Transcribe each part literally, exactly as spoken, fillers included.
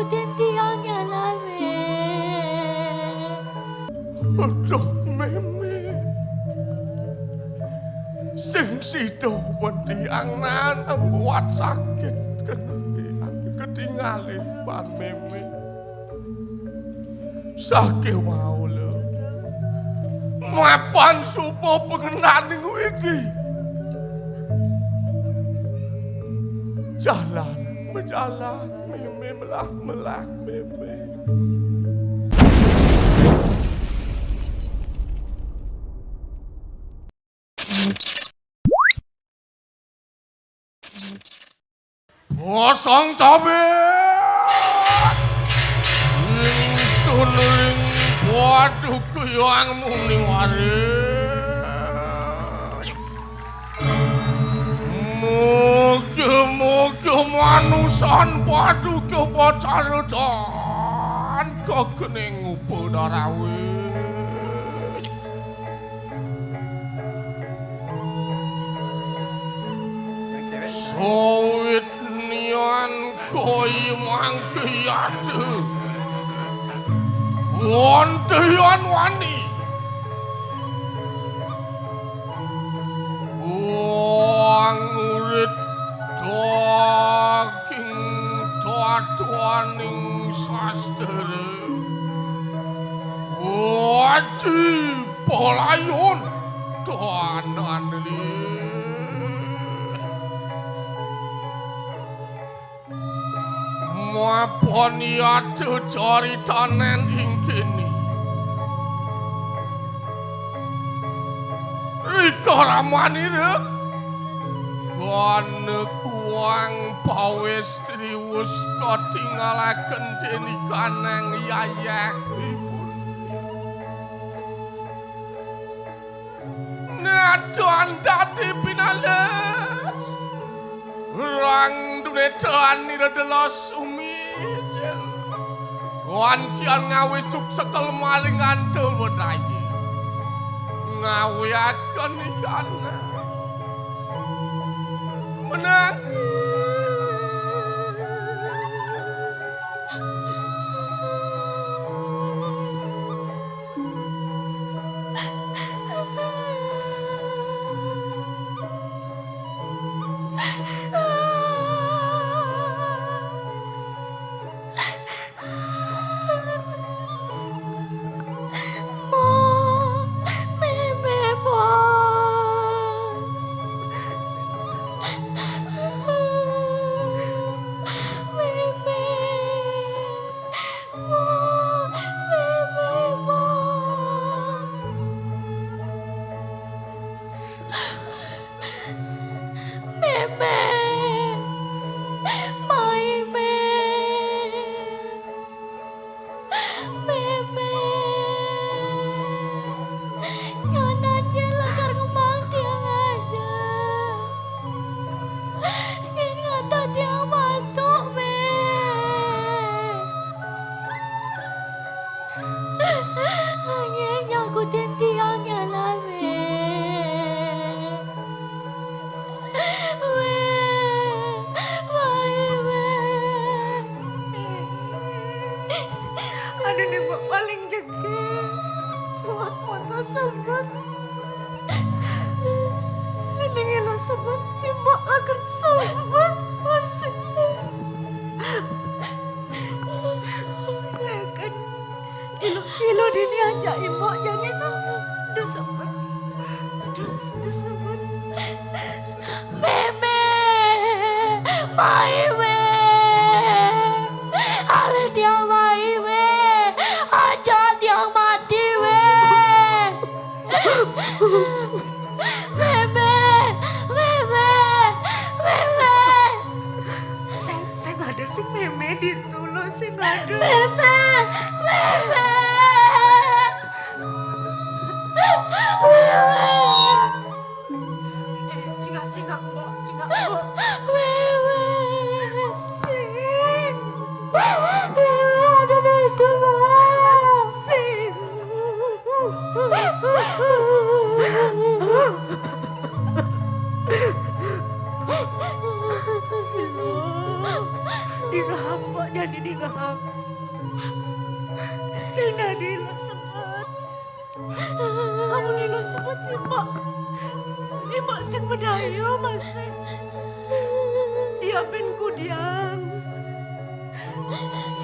Titiang nyalawe. Aduh, Mémé. Sing sida wentiang nan kuat sakit kena ketingalin ban Mémé. Sakéwau lho. Mapan suba pangendaning Widi. Jalan, majalan, Mémé melah-melah, Mémé. Bosong tobé. Ingsun ring Paduka Hyang Muniwari. Mugi-mugi manusan Paduka Batara tan kakening upadarawit. Sawitnian koi mangkiyata. Wonten wani. Wong urit daging tatuaning sastra. Waji palayon tuanan li. Mapan yata caritanen ing kéné. Rika ramanira. Kanek uang pawis triwus katinggalaken déning kanang yayakipun. Nadan dadi pinales. Rang dunetan nira delos sumijil. Wantian ngawi suksekel maring antul wedayi. Ngawiaken ikana. Menang. Mémé, Mémé. Mémé. Mai, Mé. Mémé. Nyonan nyén lakar ngembang tiang aja. Nyén ngata tiang masuk, Mé. Nyén nyakutin tiang nyala, Mé. Wé, wai, wé. Aduh, Mbok paling jegég. Suwak mata sebet. Ning ila sebet, Mbok akan sebet. Masih. Sing akan. Ilo, ilo dini aja Mbok jani nah. Duh, sebet. Duh, duh, sebet. Mémé, mai wé. Alih tiang mai wé. Aja tiang mati wé. Mémé, Mémé, Mémé. Sing, sing ada sing Mémé ditu lo, sing ada. Mémé, Mémé. Mémé. Eh, cingak, cingak, Mbok, cingak, Mbok. Mémé. Sing. Mémé ada di situ, Mbok. Sing. Ilo, dirahap, Mbok, Jani ningehang. Sing dadi lila sebet. Amun lila sebet imbak. Imbak sing madaya masih. Diapin kudiang.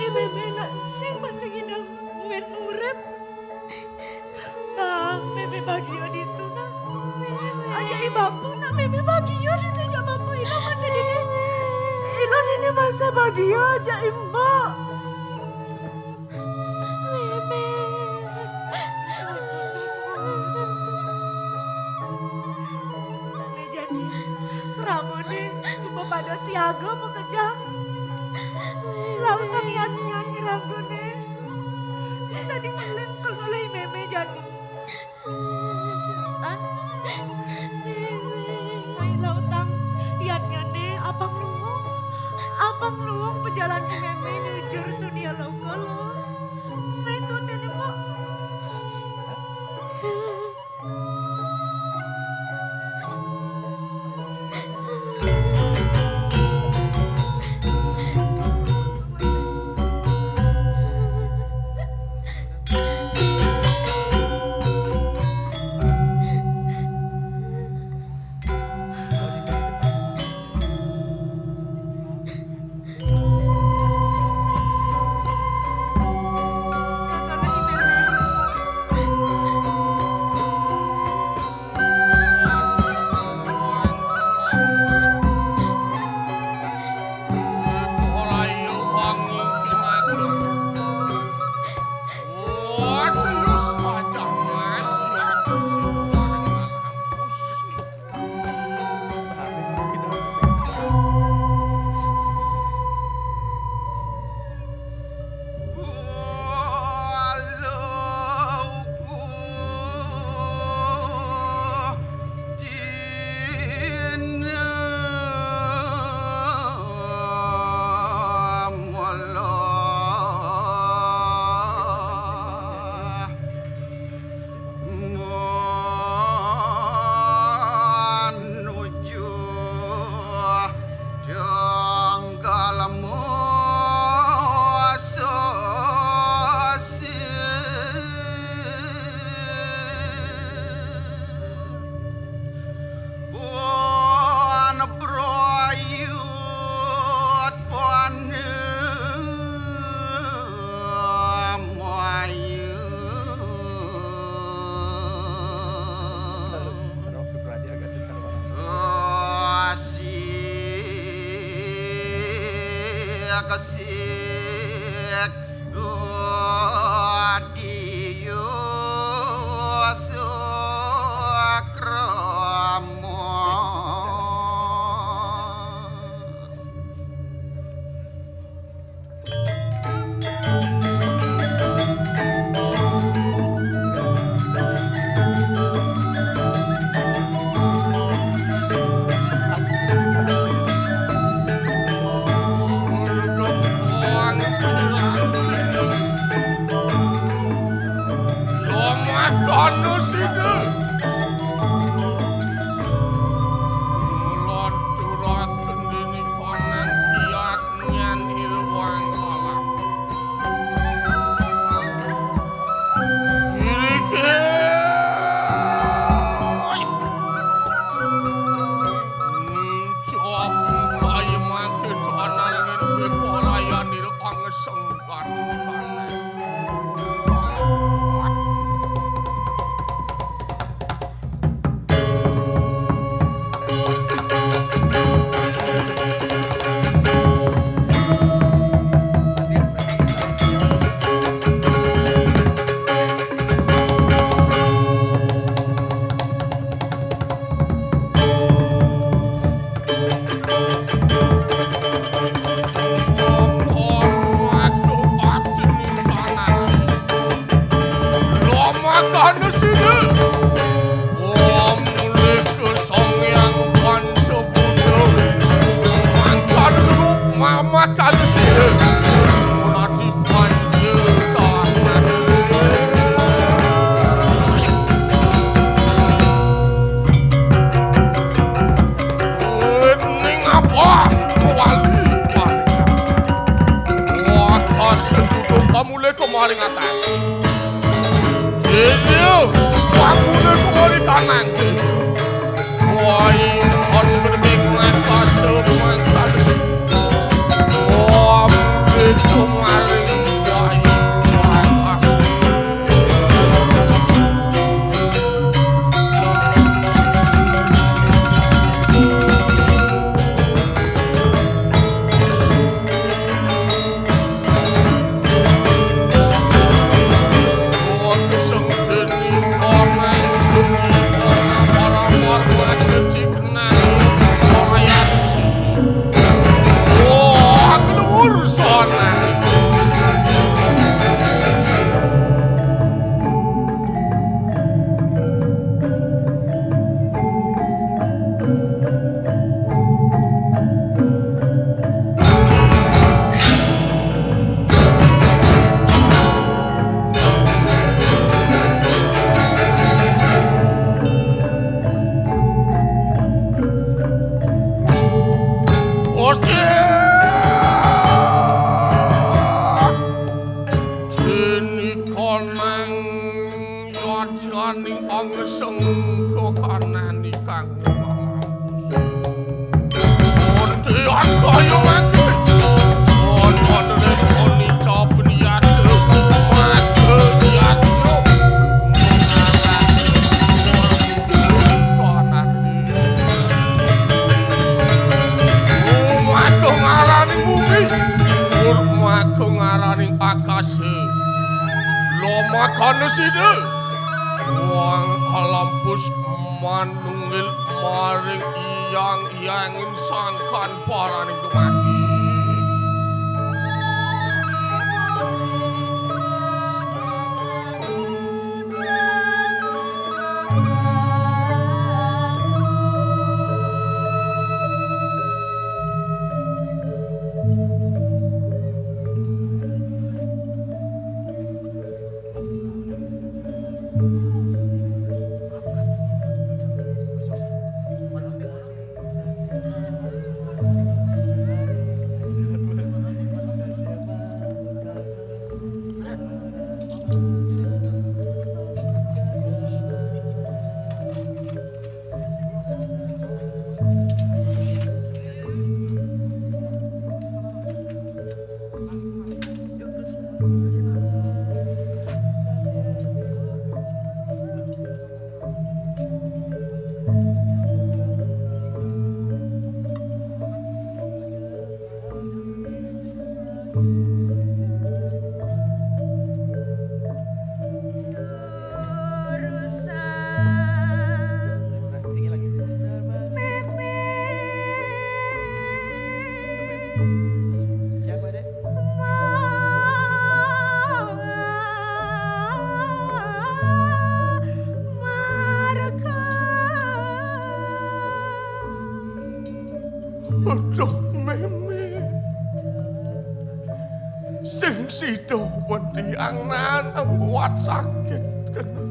I mémé nak sing masih ngidang mungkin urip. Nah, mémé bahagia ditu, nah. Ajak i bapa, nah, mémé bahagia ditu, ajak bapa. Ila masih dini. Ila dini masih bahagia, ajak imbak. Mémé. Mémé jani. Ramané, suba pada siaga makejang. Lautang ian-ian i ragané. Sing dadi ngeling kal nolih mémé jani. Tan? Ai lautang ian-iané apang luung. Apang luung pajalan mémé nujur sunia loka lo. Ai tutin, Mbok. Manuju janggalmu sasi. Buana brayut, buana mayu. Asik, asik. Adiyo sakrama. Lomakana sida. Nglanturake dini panangkiat nyan ira wangkalan. Iriki. Nincaping kaya mangke tanan ngan peparayan ira angeseng. Lomakana sida. Om mulih ka Sang Hyang Panca Buddha. Mangkana rup mamakana sida. Murati Panca Tanah. Ning abah wali parikan. Kemaring atas. Iya, wakune kemaring kanang. Woi, kon gede kuat kasih mantap. Wah, itu maring. Woi, kuat kasih. Dene kanang yadyaning angeseng kekananing kang mampus. Ondean kaya mati. Ondean koni capen yadya. Mati yadya. Tanah. Mati ngaraning bumi. Mati ngaraning akasa. Lomakana sida. Wang alampus manunggil maring iyang-iyangin sangkan paraning dumadi. Aduh, Mémé. Sing sida wendiang nanang kuat sakit kena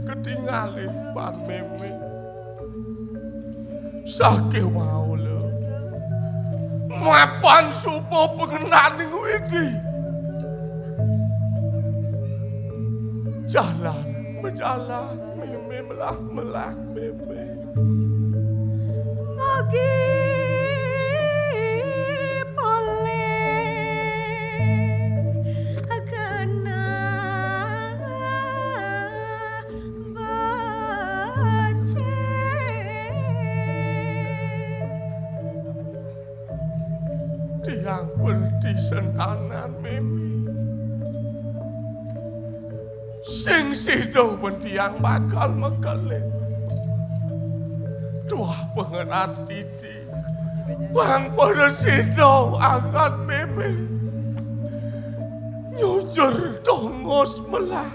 ketingalin pan Mémé. Sakéwau lho. Mapan supa pengenaning Widi. Jalan, menjalan, Mémé melah-melah, Mémé. Mugi polih genah becik. Tiang wedi sentanan, Mémé. Sing sida pun tiang bakal mekelin. Tuah pengeras titi. Bang pada sida angan Mémé. Nyujur tongos melah.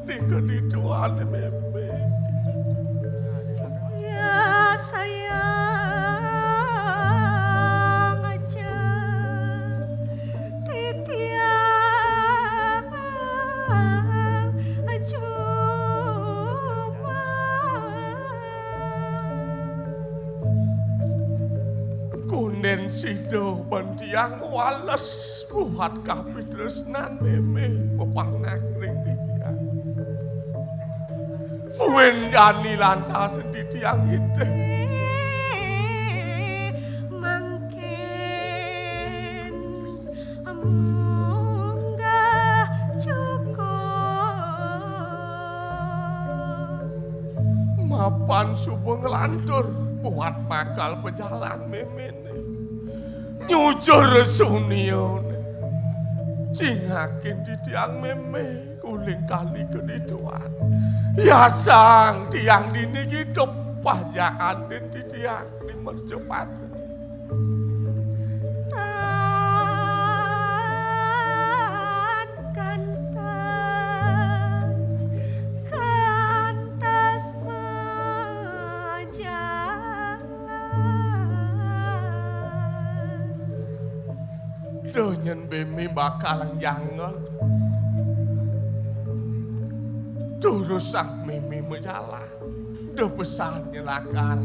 Nika dituan Mémé. Ya sayang aja titiang cuma. Kunden Sida ban tiang wales buat kapitresnan mémé pepanak ring tiang. Buin jani lantas titiang ngidih. Mangkin munggah cukup. Mapan suba nglantur buat bakal pajalan méméné. Nyujur suniané. Cingakin titiang mémé. Uling kali kadiduan. Yasang tiang dini idup pajakan din titiang di mercapan. Tan kantas, kantas majalan. Duh, nyén mémé bakal jangel. Durusang mémé majalan. Duh, pesan nyelakar.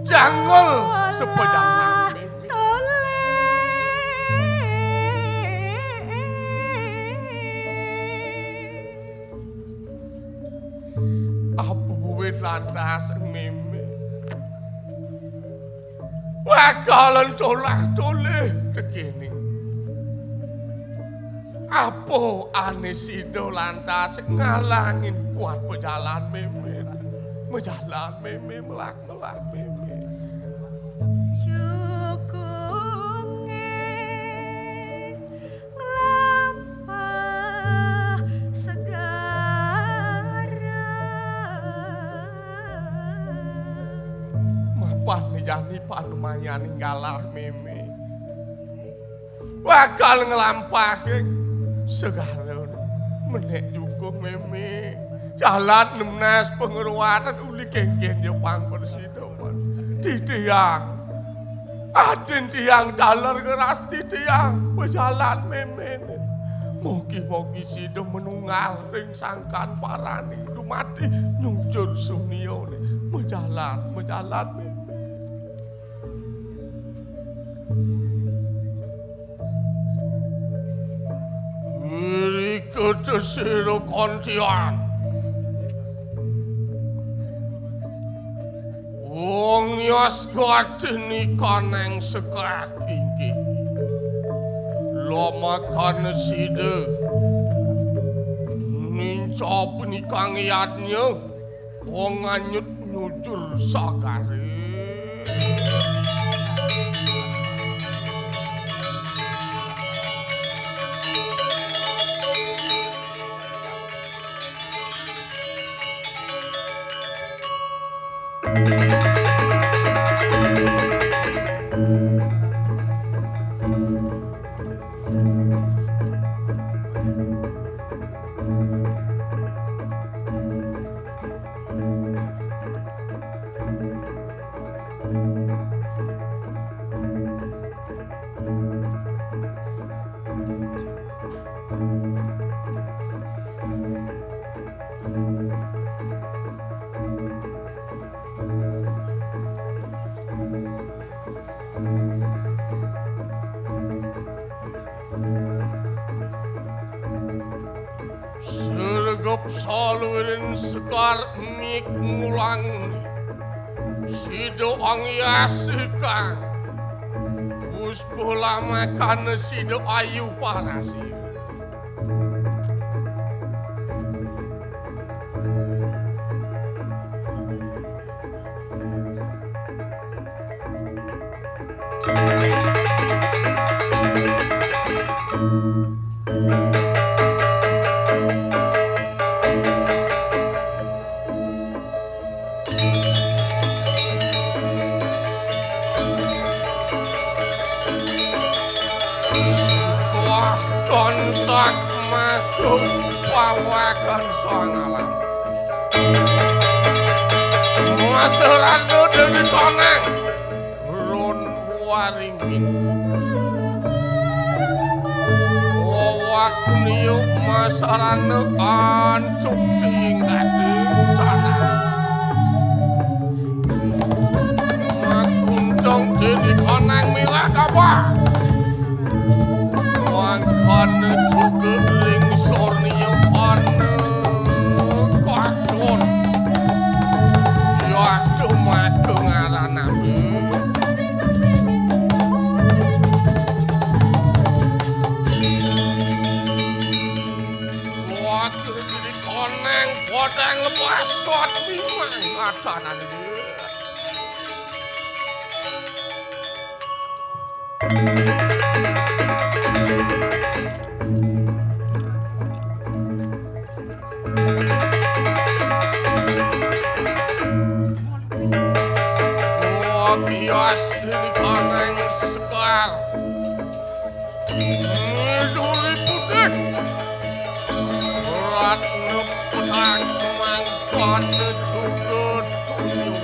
Jangel sepajalan mémé. Apa buin lantas mémé? Bakalan tolah-tolih tekéning. Apa ané sida lantas ngalangin buat pajalan mémé? Majalan mémé, melah-melah mémé. Cukungé nglampah segara. Mapan jani panumayan galah mémé. Bakal nglampahin segara. Menék jukung mémé. Jalan nemnas pangruatan uli kénkén ja pang prasida. Titiang. Adin tiang taler ngeras titiang, pajalan méméné. Mugi-mugi sida manunggal ring sangkan parani dumadi nyujur suniané. Majalan, majalan mémé. Irika tesira kantian. Wong yas gatini kaneng sekak inggih. Lamakana sida. Ninca penikang yadnya. Wong anyut nyujur sagare. Sregep saluiring sekar mik mulang. Sida angyasika. Puspa lamakana sida ayu parasi. Wah, kontak madu pawakan sangalam. Masrana Dewi Koneng. Ron waringin. Wawak niu masrana antuk singkati tanah. Makunta Dini kanang mirah kabar. Mangkane juga ring sornia ana katon. Yatuh maka ngaran nabi. Waduh, dini kanang podang lebasot mimang adanane. Wah, bias dini kanang sekar. Miduri putih. Ratna petak mangkana juga tuyung.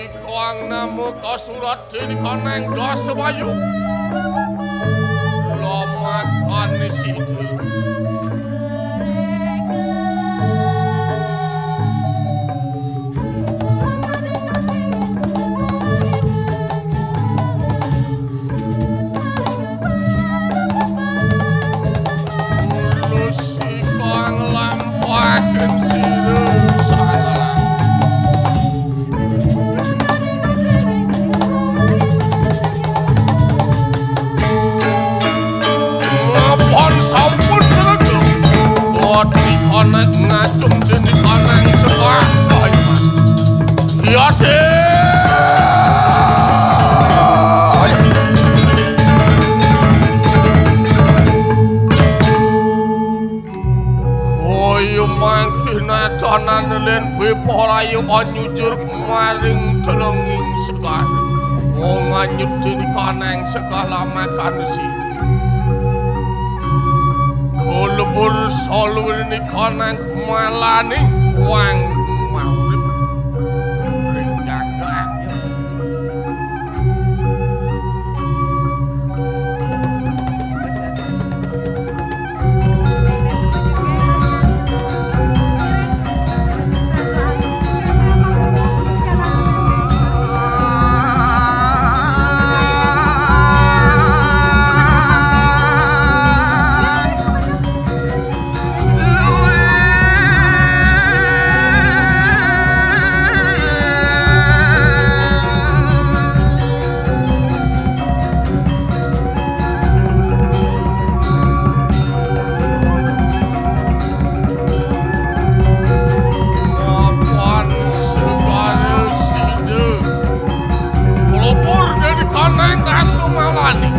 Ikang nama kasurat dini kanang Dasabayu. Lamakan sida. Terus ikang lampahaken sira sangaran. Ngapun sampun sregep. Kotik konek ngajum dini kanang sekolah. Yati. Kaya mangkin adanan len wiporayu anyujur maring telenging sekar. Wong anyut dini kanang sekala makan si. Kulubur solwini kanang malani wang maurip ring jagat. Mapan segara sida. Melebur dadi kanang rasa malani.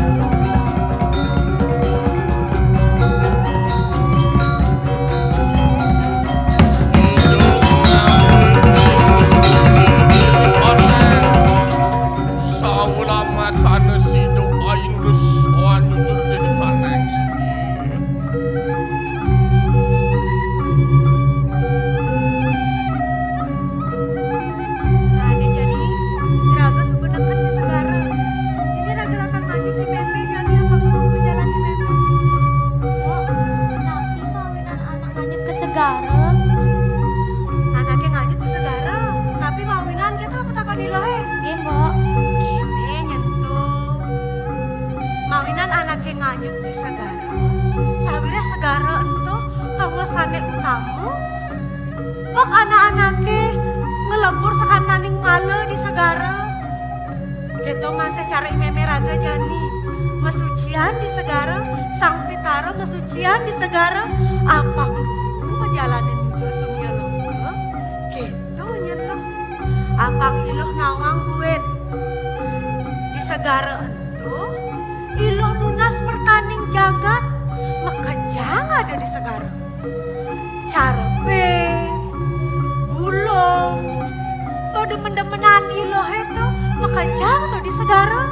Saulamakana sida ayu nulis soal nyucur dene kanang sida. Nah, ini jadi raga suba neket di segara. Ini raga lakar nganyut di meme, jani apa mau bejalan di meme? Mbok, napi mawinan anak nganyut ke segara? Anake nganyut di segara, napi mawinan kita apa takon ilohe? Nggih, Mbok. Kene nyentuh. Mawinan anake nganyut di segara, sawireh segara ento tongosane utama. Wong anak-anake nglebur sakananing mala di segara. Keto masih cara imeme raga jani. Masucian di segara, Sang Pitara masucian di segara. Apa guru majalanin mujur sumia loka? Keto nyen lo. Apang iluh nawang buin. Di segara ento, iluh nunas pertaning jagat, makejang ada di segara. Carepe, bulung, to demen-demenan iluhe to makejang to di segara.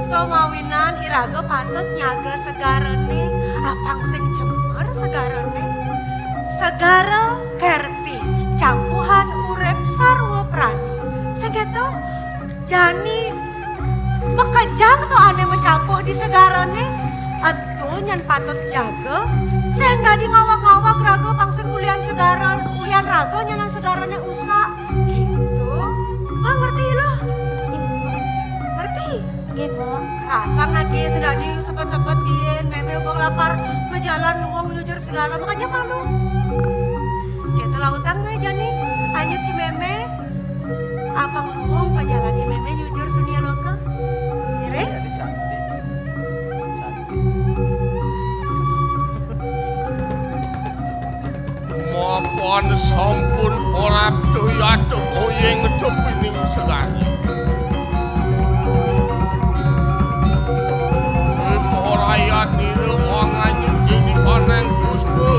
To mawinan iraga patut nyaga segarane, apang sing cemer segarane. Segara kerti, campuhan urip sarwa prani. Sing keto, jani makejang to ane macampuh di segarane. Ento Nyan patut jaga, sing dadi ngawag-ngawag raga pang sing ulian segara, ulian raga nyanan segarane usak. Gitu. Wah, ngerti lo? Ngerti? Nggih, Bu. Rasang lagi sing dadi sepet-sepet biyen, meme wong lapar majalan luwung nyujur segala, makanya malu. Gitu lah utang we jani, anyut ki meme. Apang luwung pajalani meme nyujur sunia loka. Ngiring? Jadi cantik. Cantik. Mapan sampun parapta yata koyeng tepining segara. Ri parayat nira anganyut dini kanang puspa.